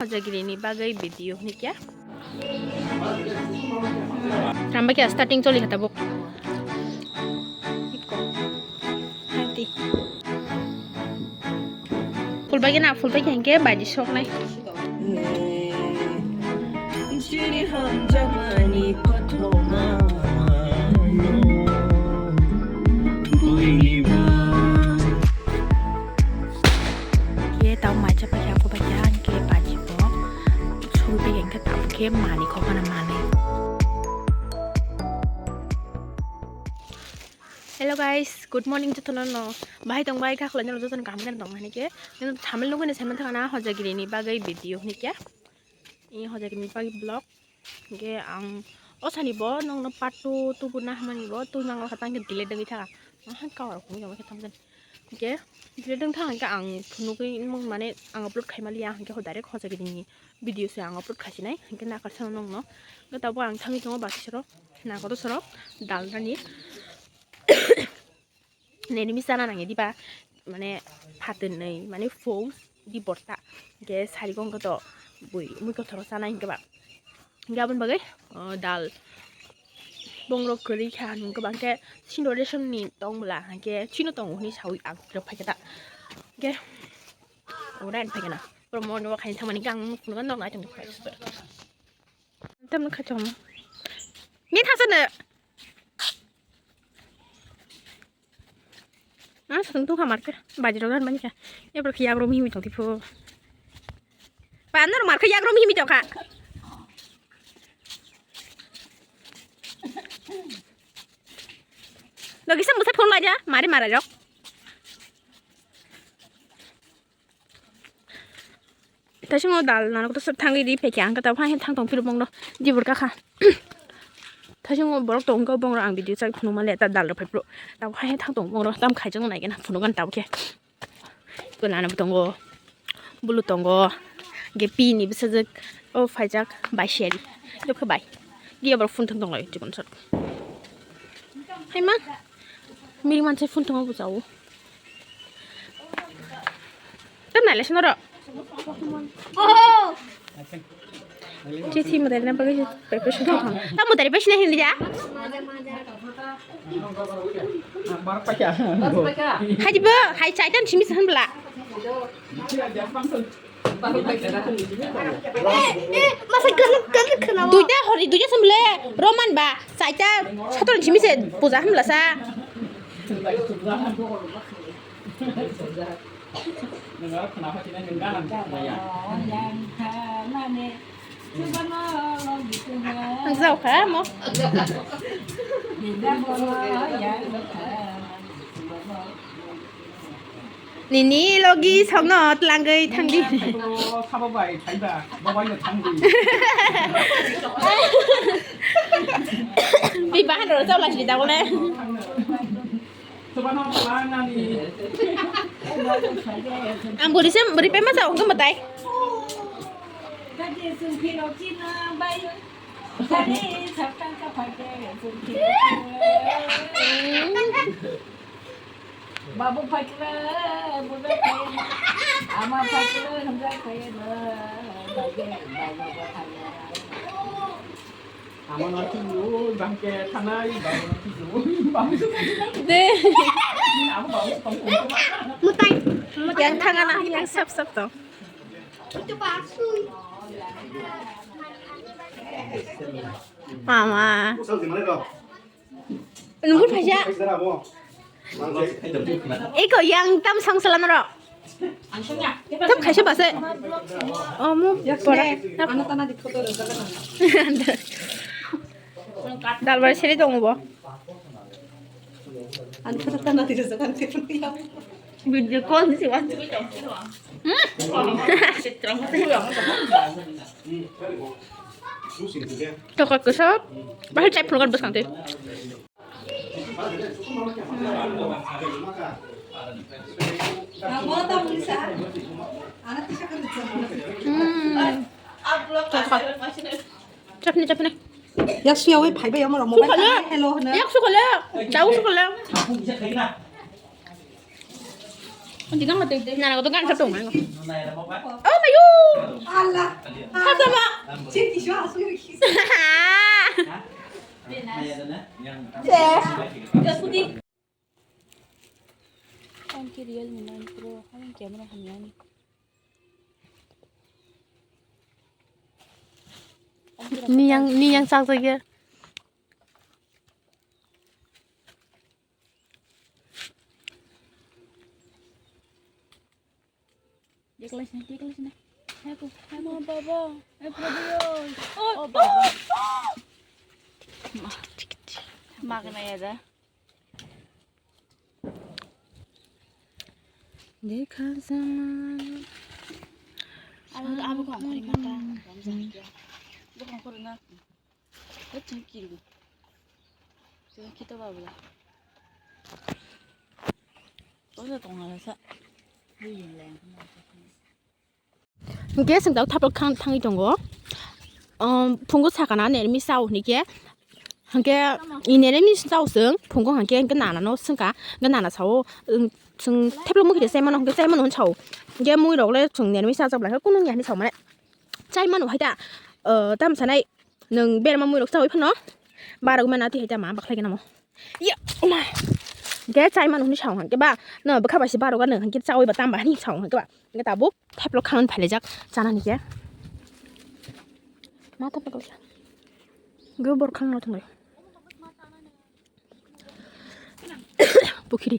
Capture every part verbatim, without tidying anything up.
Hojagiri ni bagwi video hwnwi kya? Ramba kya starting choli kha tabuk. Hati. Full bagi na, full bagi hingke baji sok nai. Ye tau mai chapa kya ko ba kya ke baji bo. Suru pe yang ke tau ke mani ko kana mani. Hello guys, good morning jotono no. Bahai tong bai kha khwlai no jotono kaham khe tong hani ke. Nang thamel nugwi ni saiman thangna Hojagiri ni bagwi video hini kya. I Hojagiri ni bagwi vlog. Hingke ang o sani bo nongno part two tubuna hamani bo tubuna wngkha tang khe delete wngwi thaka. Aha cover rok wngwi tongma khe tamo jani. Hingke delete wngkha hingke ang phunugwi mung mane ang upload khaima liya hingke ho direct Hojagiri ni video se ang upload khaisinai hingke nakar sano nongno. Hingke tabuk ang thangwi tongo bati soro nakoto soro dal nani. Nini misa na nangi diba mane phatwnwi mane phung di borta hingke sari gong to bui mui kothoro sana hingke ba hingke aboni bagwi o dal bongrok kwrwi kha hingke ba hingke chini ration ni tong bwla hingke chino tongo hwnwi sawi ang phai khe ta hingke ora phai khe na promo no khai thangmani kang phunukgo nok nai tong phai. Tamni kha chong. Ni thasa ne. Ah, sung tu khamar ke. Bajro gan bani kha. Ye bro khiya bro mihimi tong tipo. Pa anor mar khiya bro mihimi tong kha. Logi sam musa phone laja. Mari mara jok. Thaisongo dal nango to thangwi ri phaikha ang khe tabuk hai thang tong phiro bongno jibur kakha. Thaisongo borok tong khe bongno ang video chai phunuk male ta dal rok phai phro tabuk hai thang tong bongno tam khai chang nai kena phunuk an tabuk khe. Ko nana bo tongo bulu tongo ge pi ni bwsajwk o phaijak bai seri jok khe bai giya borok phun thang tong lai jibon sat. Hai ma miri manse phun tongo bo chao. Tam nai lesson oro. Chithi mo dari nampak aja preparation thong thong. Tam mo dari preparation hindi ya. Hai jibo hai chaitan simi sahan bela. Masa ganap ganap kena. Duita hori duita sembele Roman ba. Saita sotor jimi se puja hamla sa. Ang jao kha mo. Nini logi songno tlangwi thangdi. Sabo bai thaiba, babai no thangdi. Bi bahan ro chau lasi da bole. Soba no thang nani. Ang buri sem buri pema sa ungkam batai. Kade sungkhi no china bai. Kade saptang ka phage sungkhi. Babu phaikla, budak phaikla, ama phaikla, hamjak phaikla, bage, bage, bage. Ama nanti lu, bangke tanai, babu nanti lu, babu. De. Ini aku babu, babu. Mutai, mutai. Yang tangan ah, yang sap sap to. Itu bakso. Mama. Nunggu phaisa. Eko yang tam sang salam ro. Tam khaisa base. Omo pora. Dalbar seri dong bo. Video call ni siwa. Tokot kosok. Bahar chai phunukar bwskang twi. Hmm. Chapni chapni. Yak suya wai phai bai amoro mobile. Sukha le. Hello hna. Yak sukha le. Chau sukha le. Nana ko to gan sa tong. Oh my god. Allah. Hata ba. Ang ki Realme nine Pro, ang camera hamya ni. Ni yang, ni yang sak sak ya. Dia kelas ni, dia kelas ni. Aku, aku. Ma, baba. Eh, baba yo. Oh, baba. Ma. Ma kena ya da. Dekha zaman. Abo, abo ko ang khori mata. Ramjak ya. Abo ko ang khori na. Hei, chwng kiru. Chwng kita babla. Oja tong ala sa. Hei, yang leng. Hingke chwng tabuk thaplo khang thangwi tongo. Um, phungo sakana nermi sao hwnike. Hingke i nermi sao chwng phungo hingke, hingke nana no swngkha. Hingke nana sao, um, chwng theplo mukhe de chaimano hingke chaimano hwn sao. Hingke mui rok le chwng nermi sajak bwlai khe kunu ya hinwi sao mane. Chaimano hai ta, uh, tam sanai nwng berma mui rok chawi phano. Barok mana twi hai ta ma bakhlai gana mo. Ya, ma. Hingke chaimano hwnwi sao hingke ba no bwkha bai se barok ano hingke chawi ba tamba hinwi sao hingke ba. Hingke tabuk theplo khanani phailaijak chanani khe. Ma theplo khaijak. Gobor khangno thangwi. Pukhiri.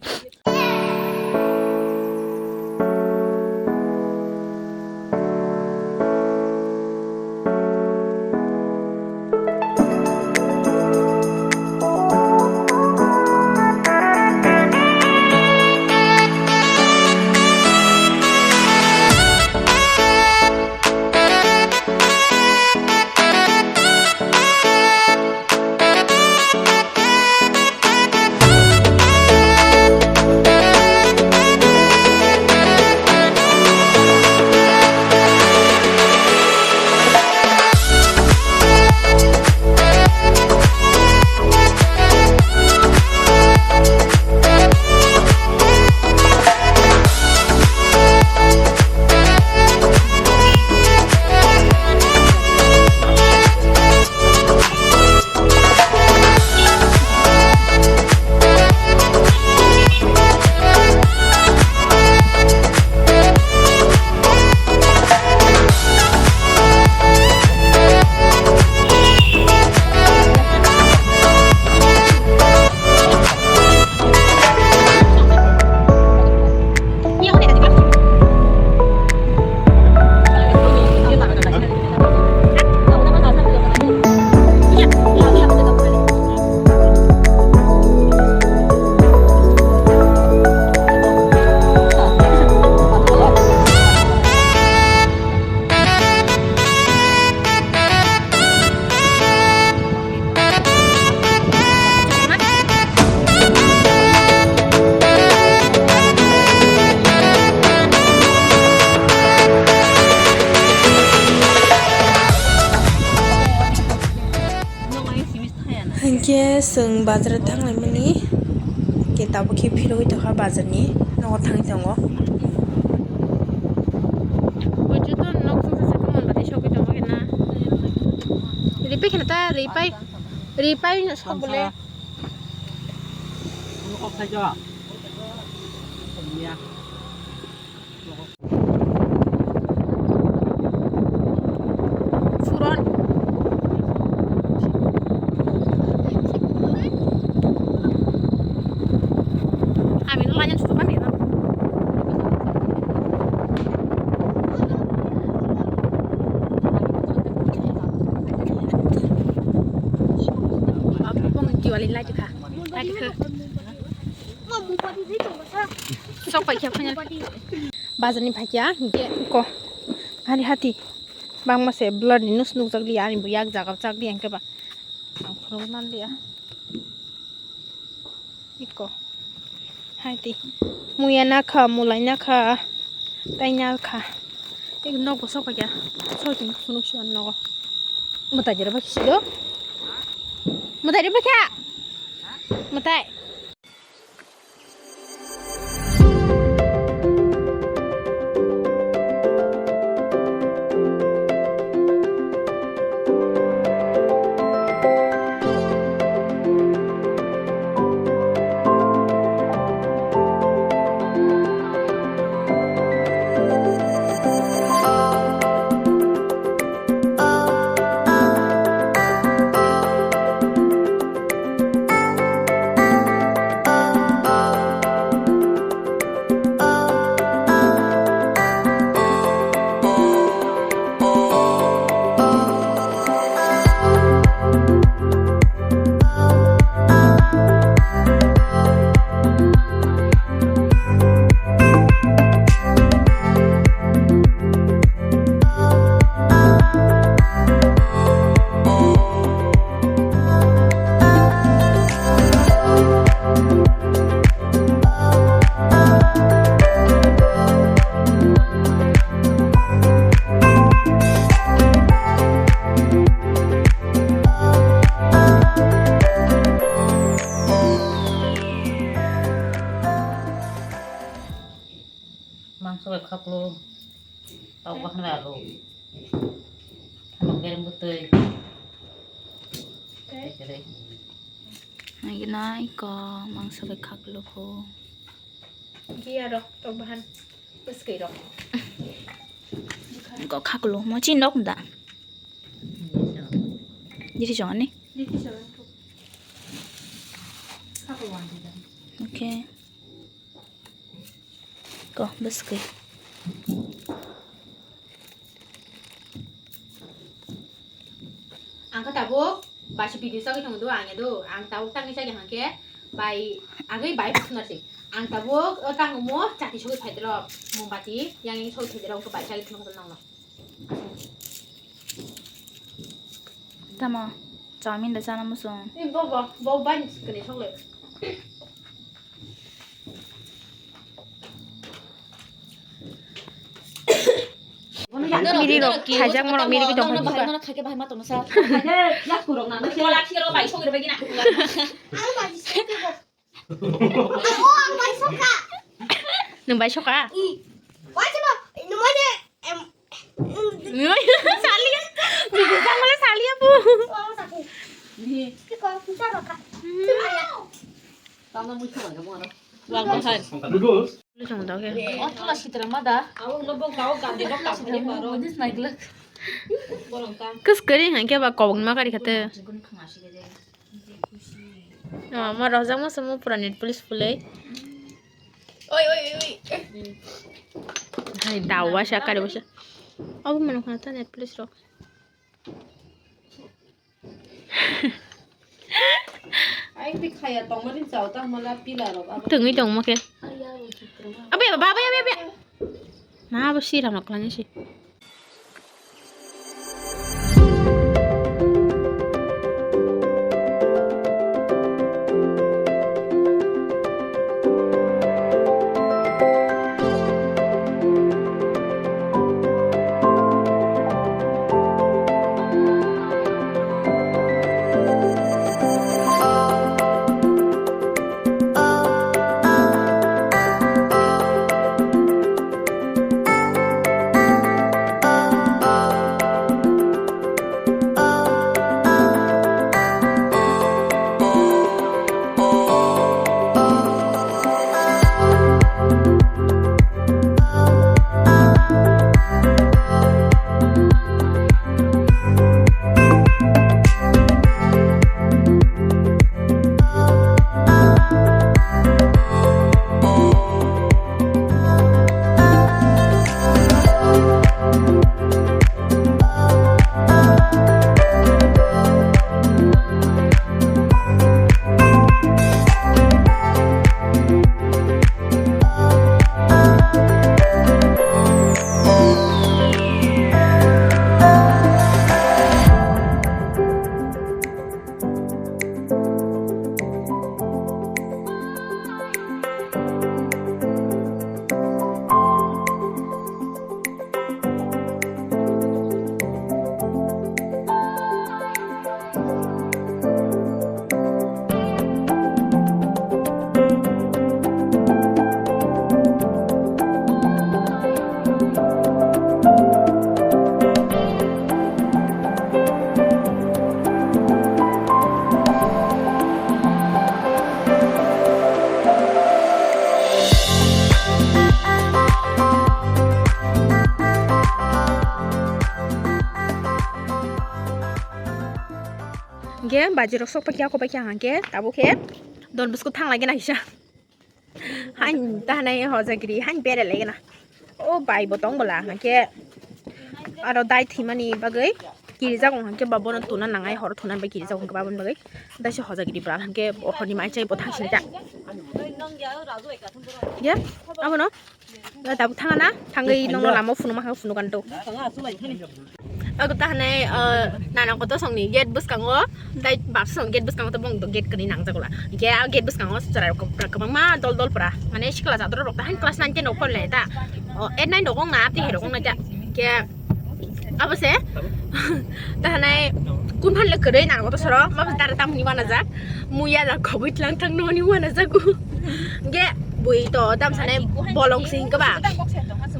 Hinkhe chwng bazar o thanglaimani, hinkhe tabuk khe phirogwi tongkha bazar ni nogo thangwi tongo. Bo joto nok song song se tongmani bagwi sogwi tongo khe na. Ripai kheno ta, ripai, ripai no sok bole. Suron. Ami no lanjang sutukan ya. Diwali light kha. Light kha. Sok pai khe phanya. Bazar ni phai kya, hinkhe ko. Hari hati. Bangma se blur ni nus nukjak liya, ani bo yak jaga chak liya, hinkhe ba. Ang phunuk man liya. Iko. Hai ti. Muya na kha, mulai na kha. Tai na kha. Ek nok bo sok pai kya. Sok tin phunuk si an nogo. Mwtai jera ba kisi do. Mwtai jera ba kya. Mwtai. Thalok bereng bwtwi. Nai nai ko mangsa bai khaklo ko. Giya rok tok bahan. Bwskwi rok. Ko khaklo mo chin rok da. Diri jong ani. Okay. Ko bwskwi. Ang khe tabuk baisi video chagwi tongo do, ang ya do, ang tabuk tangwi chagwi hangkhe bai agwi bai bwswk narsing. Ang tabuk o tangwi mo chati sogwi phaidrok, mombati yang yang sogwi phaidrok, bai chagwi thwng nangno. Tamo, chowmin da chana muchung. Bo, bo, bo bai kwni soklai. Miri rok, thajak morok miri rok tong. Bahai mano khake bahai ma tongsa. Khake, ya kurok na. Kola khiro bai sogri bai gina. Ang bai sokha. Nwng bai sokha? Bai sokha. Nwng bai sokha. Salia. Bini tangmale salia bu. Tamo mui sokha mo ano. Wang bahai. Lu song dok ya. Oh, tula sitra ma da. Awang no bok tao gandi nok tao ni maro. This my glak. Borong ta. Kus kari hangke ba kobong ma kari khate. Oh, ma rojak ma samo pura net police pulai. Oi, oi, oi, oi. Hai, dawa sa kari basa. Abu mano khana ta net police rok. Ai, bi khaya tongmani chao ta mala pila rok abo. Tongwi tongma khe. Abe, baba, abe, abe, abe. Na, abo si rama klani si. Hingke baji rok sok paikha, kok paikha hingke tabuk khe Don Bosco thang lai gana kisa. Hain ta hanai hojagiri, hain bere lai gana. O bai bo tong bola hingke aro dai thwimani bagwi kirijago hingke ba bono tuna nangai, horo tuna bai kirijago hingke baboni bagwi. Daisa hojagiri bwla hingke bo horni mai chai bo thang sing ta. Ya, abono. Tabuk thangana, thangwi nokno lama phunukma khe phunukgani to. Ago ta hanai, ah, nana koto songni gate bwskango, tai bapsong gate bwskango to bong gate kwrwi nangjak wla. Hingke a gate bwskango chwrai rok kwbangma dol dol pura. Mane sikla chador rok ta han class nine ten rok phone le ta. O, eight nine rok wng na, tei hai rok wng na ta. Hingke Abo se. Ta hanai kun phan le kwrwi nang koto soro, ma dara tam ni wana jak. Muya jak khobwi tlang tlang no ni wana jak. Ge bui to tam sanai bolong sing keba.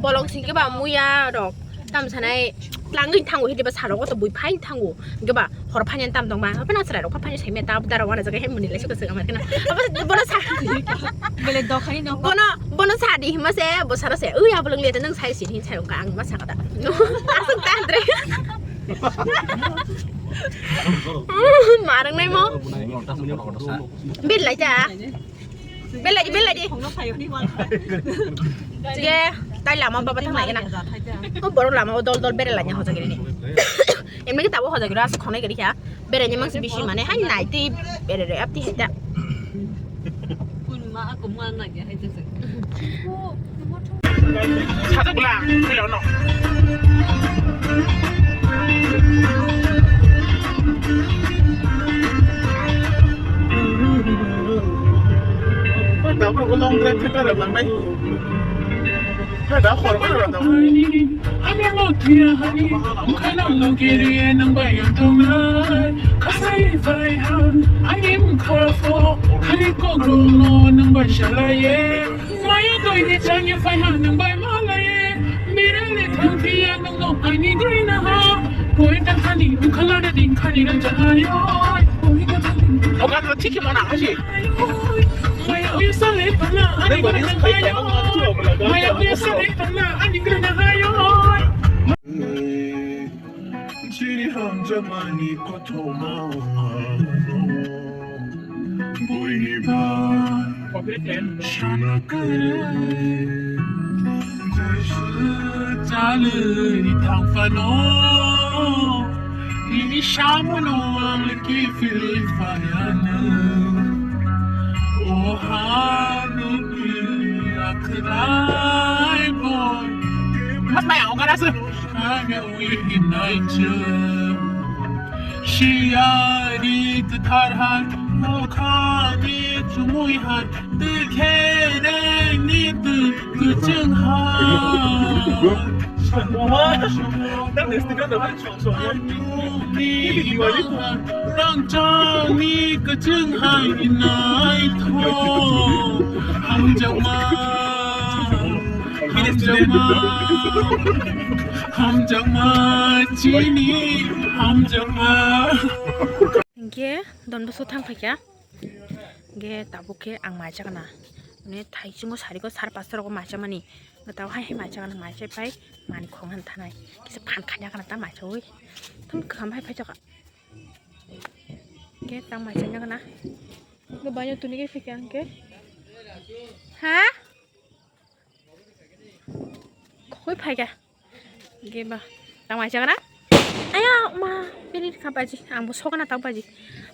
Bolong sing keba muya rok. Tam sanai Tlangwi thango, hidi ba salo koto bui phain thango. Hingke ba hor phainani tam tongma. Apa nang chwrairok pha phainani saimaya ta dara wana jaga he muni lai suka suka mar kana. Apa bono sa. Bele dokhani no. Bono, bono sa di hima se, bo sara se. Ui, abo lwng le ta nang sai si hin sai ka ang ma sa kata. Asuk ta andre. Marang nai mo. Bil lai ta. Belai di, belai di. Ye, tai lama baba thang lai na. O borok lama o dol dol bere lai na hoja giri ni. Emni kita bo hoja giri asa khonai giri kha. Bere ni mangsi bisi mane hai nai ti bere re apti hai ta. Kun ma aku ma na ge hai ta. Sajak lang, philo no. Tabuk long drive khe ta rwlang nai. Khe da khor ba rwlang. Ani mo thia hani, khana mo kiri nang bai yong tong nai. Kasai bai ha, ani mo kha fo, hani ko gro no nang bai shalai ye. Maya doi ni chang ye phai ha nang bai ma lai ye. Mira le thang thia nang no ani gri na ha. Koi ta khani, u khala da ding khani rang cha ha yo. Koi ta khani. Oga to thik ma na ha si. Maya u sa le pa na ani gri na ha yo. Maya u sa le pa na ani gri na ha yo. Chini hamjakmani kothoma buini bai sana kwrwi. Kusu chalwi thangphano nini samono ang kifilwi phaiano. O ha nini akhrai boy. Mas maya, ang karasa. Siyari kwthar hai, mokhani chumui hai, twkhereni twi kwchwng hai. Rangchakni kwchwng hai naithok hamjakma. Hamjakma, hamjakma, chini hamjakma. Hingke Don Bosco thang phaikha. Hingke tabuk khe ang mai chakna. Mane thaichungo sariko sar pasta rogo mai chamani. Tabuk hai hai mai chakna, mai chai pai mani khong han thanai. Kisa phan khanya kana ta mai chawi. Thum kham hai phai chaka. Hingke tang mai chakna. Hingke bayo tuni khe phaikha hingke. Ha? Khogwi phaikha. Hingke ba tang mai chakna. Aya ma, bini kha baji. Ang bo sokna tang baji.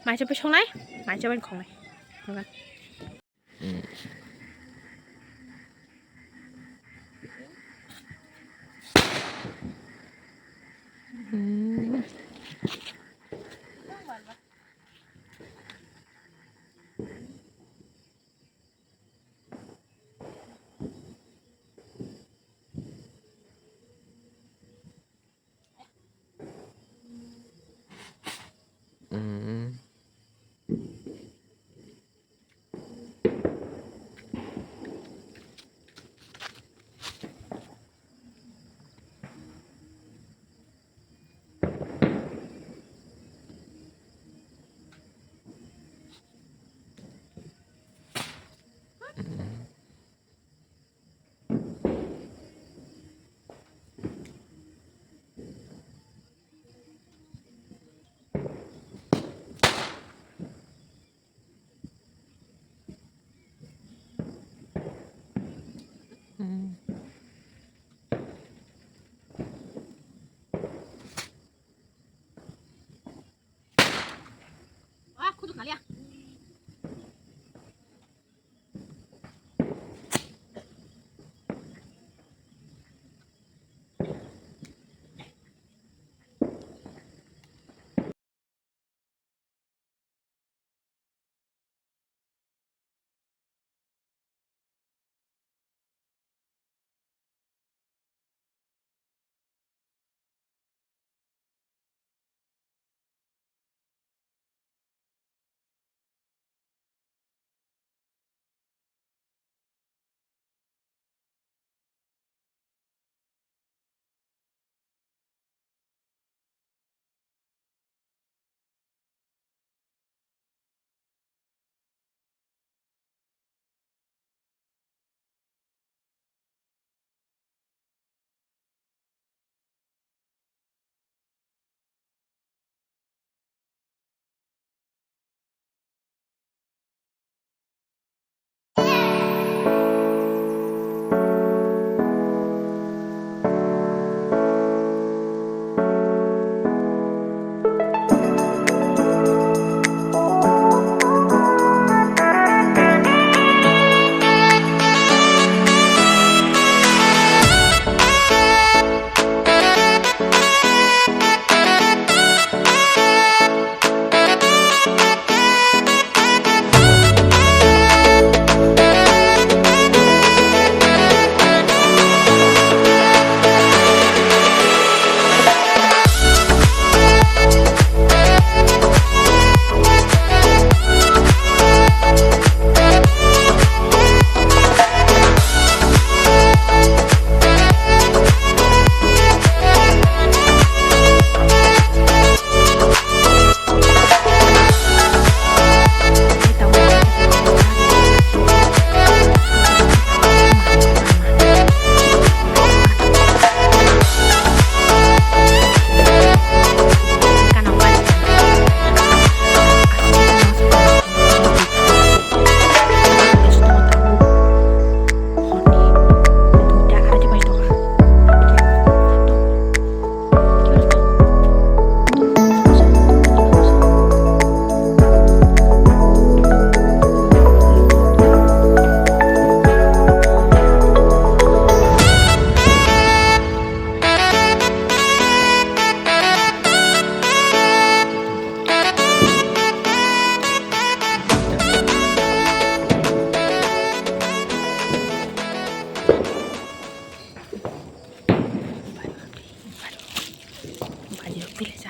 Mai chawi songnai, mai chawi khongnai.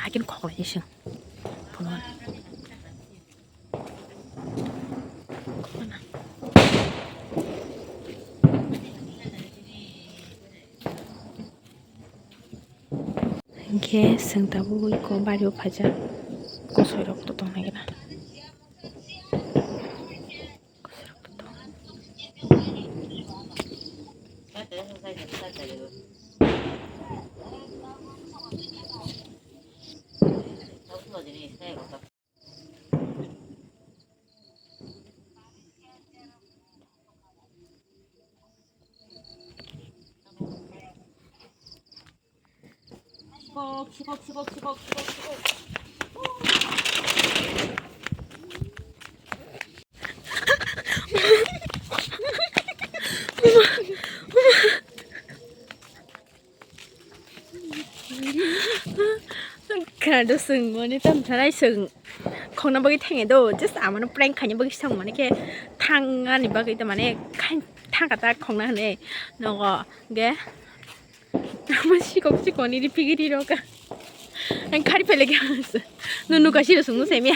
Akin khoklai sing. Phone. Hingke chwng tabuk iko bario phaijak, kosoirok to tongnaikhe na. Kosoirok to tong. Khado chwng mani tam tharai chwng khongna bagwi thangya do, just amano prank khaina bagwi chwng mani khe thangani bagwi ta mane khai thangka ta khongna hwnwi nogo ge ama sikok sikoni ri pigiri roka ang khari pele ge no nuka siro chwngno semya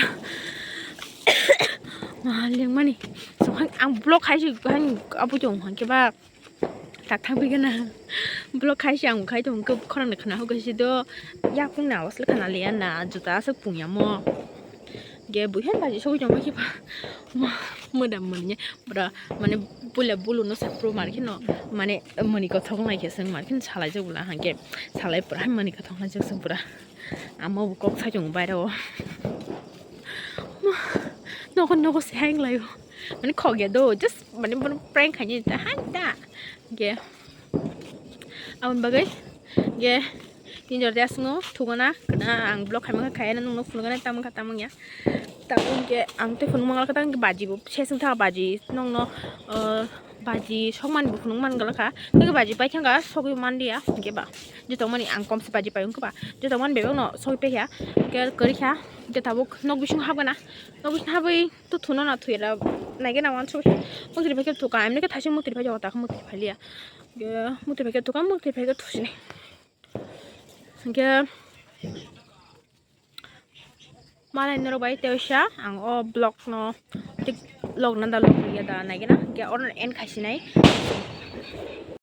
ma lengmani so ang block khai si ang abu jong hangke ba. Tak thang pigana. Block khai si ang khai tong khe khorang de khana ho khai si do. Yakung na wasle khana liya na juta aswk pungya mo. Ge buihan baji sogwi tong khe ba. Mo moda manya bra mane bula bulu no sapro mar khe no mane mani ko thok nai khe seng mar khe salai jok bula hangke salai pura mani ko thok nai jok seng pura. Amo bo kok sai tong baira o. Nogo nogo se hang lai o. Mane khogya do, just mane bono prank khaini ta, hai ta. Ge. Aboni bagwi ge tinjor de aswngo thugana, kana ang block khaima kha khaya nungno phunukgana tamung kha tamung ya. Tamung ge ang tei phunuk mangla kha tamung ge baji bo sesung tha baji nongno, uh, baji sokmani bo phunuk man gala kha. Tei baji pai thangka sogwi manliya ge ba. Jotongmani ang komse baji pai wngkha ba. Jotongmani bebak no sogwi paikha. Ge kwrwi kha. Ge tabuk nok bising habgana. Nok bising habwi to thuno na thuyra naigena wansuk. Mukti bai khe thuka, emni khe thaising mukti bai jago, tak mukti bai liya. Ge mukti bai khe thuka, mukti bai khe thusini. Ge malai norok bai tewisa ang o block no tik log nanda log ya da naigena. Ge oro end khaisinai.